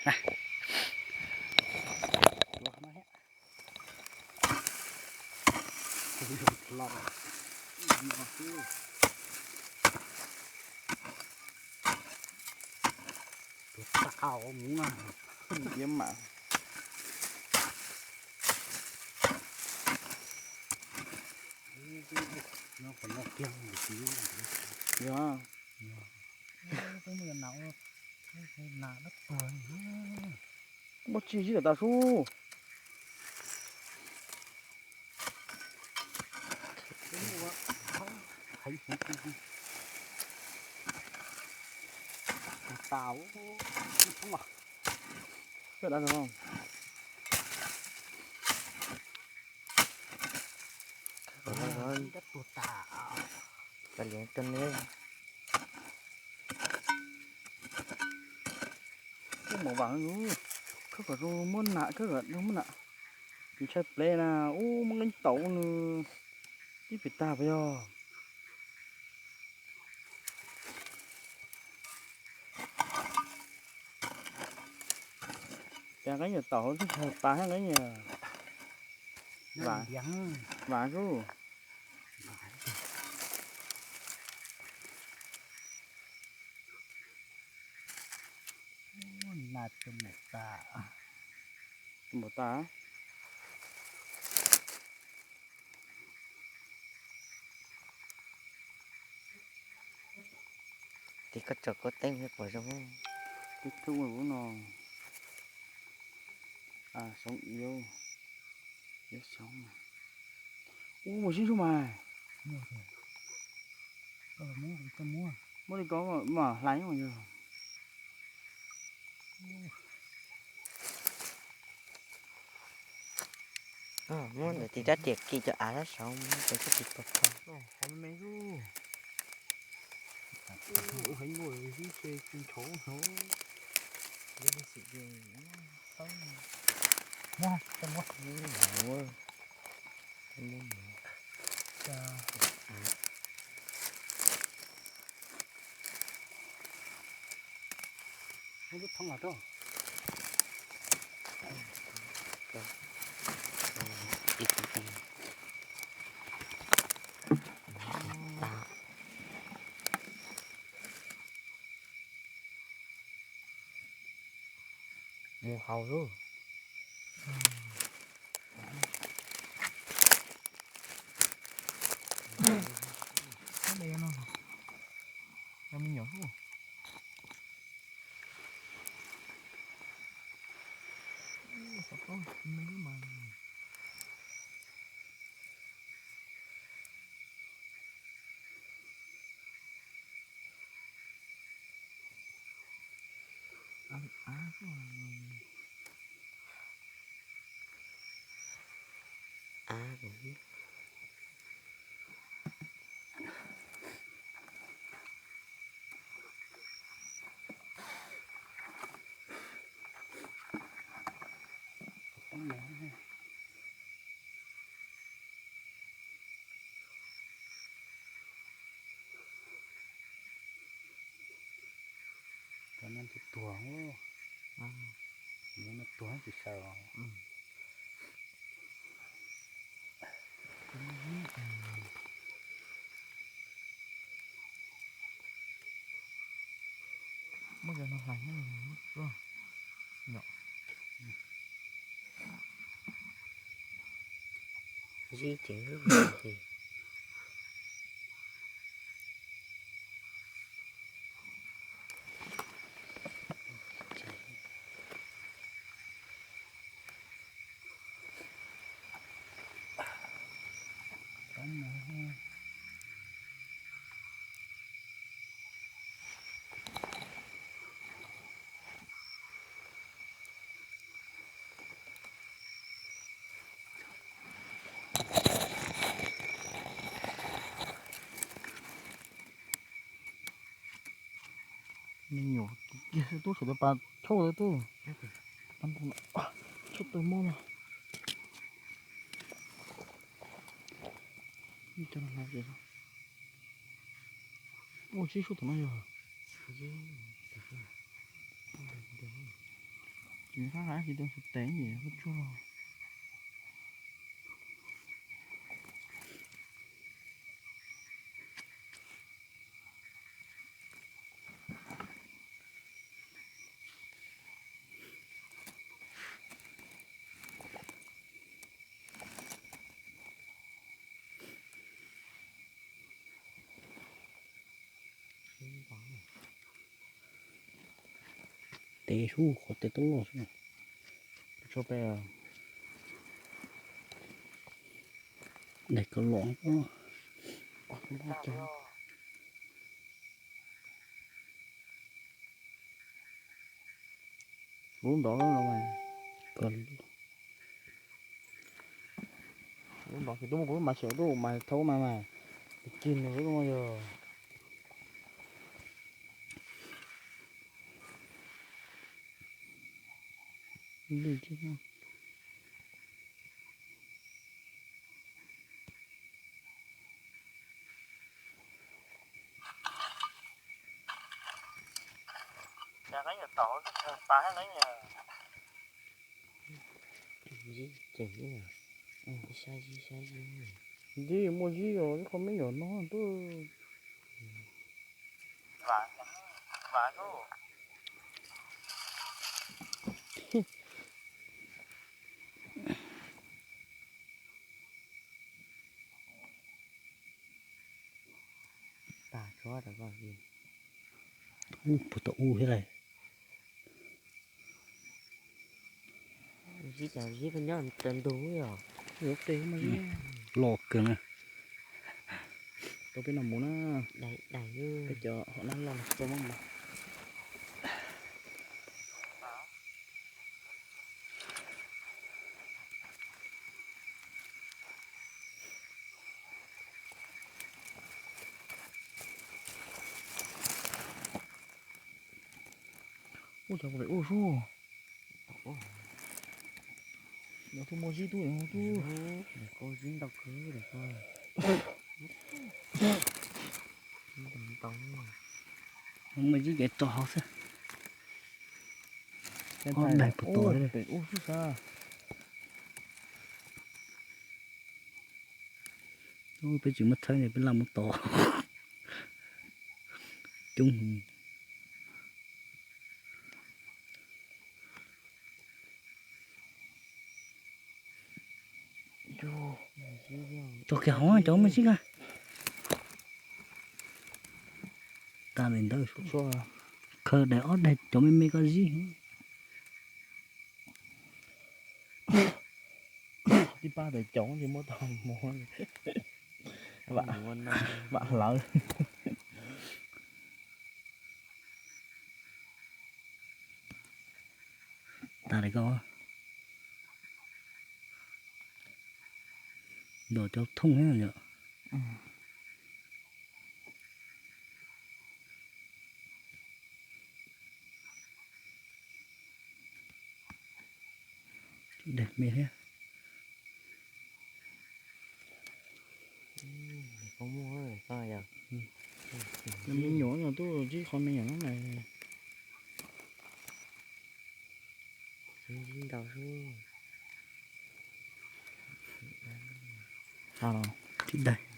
Tus tau mus na. Iab mam. Yog. Muaj tsi sib tas sub. Kav liam rau neb. Ub, mov vam lub, khawb kom zoo muab nam, khawb kom zoo muab nam. Yus ntshai plev na, ub, muab nqeeb taum nws ib pim tag puas yog. Cas nqeeb nyuam taum hauv twb tas thiab nqeeb nyuam. Vam, vam xwb. Nas tus npaum tas. Tus npaum tas. Tis koj tso koj teeb pom zoo. Tus tub ua lub no. Xyoob, yuav xyoob. Ub, muaj sib sub mas. Muaj li ko mas hlais mas yog. Muab ntawm tis rab riam kis cov av sab saud muab cov sab tis pog pog. Qhov me me xwb. Ua heev ua zib se tsis ntshauv no. Muab, muab. Muab. Muab lub thoob los rau. Mus haus lub. Ab, me nyuam xwb. Xov tooj me mas. Av, av, av. Cov no tsis tuag, cov no tuag tsis sawv os. Muab cov no hlais nyob, muab tsuag nyom. Zib ces wb mus ces. Me nyuam kiag tub, saum tus pas chauj tub. Chauj tus mob no. Ua sib sub tom no yog. Ces qab qab tsis tau tsis tes ces koj tsuag. Tes sub qhov tes tub loj xwb. Daim koj los. Lub nrov no mas, lub nrov ces tub muab kuv lub mas xyaum tub mas thaub mas mas, cig nws lub no yog. Zib muaj zib os, ib qho me nyuam no twb. Ub, puas tau ub thiab lauj. Zib cas zib pheej nyob ntawm ntug yom. Loj kawg na. Tau peb no mus na. Peb cov hom nab loj no tau muab mus. Ub, cov pem ub sub. Cov tub muaj zib tub tub. Muaj zib ces tso hauv xwb. Ob daig puas tos li. Peb tsis muab txhawb ne, peb laj muab tos. Coob. Tso kiag hauv cov me zib na. Tag li ntawd, khaws daim ob daig cov me me ko zib. Tib pab daim cov ces muab tau mus. Vam hlawv. Tag li ko. Nto cov thooj thiab yom. Daim me thiab. Me nyuam no twb zib qhov me nyuam no na. Tib daim.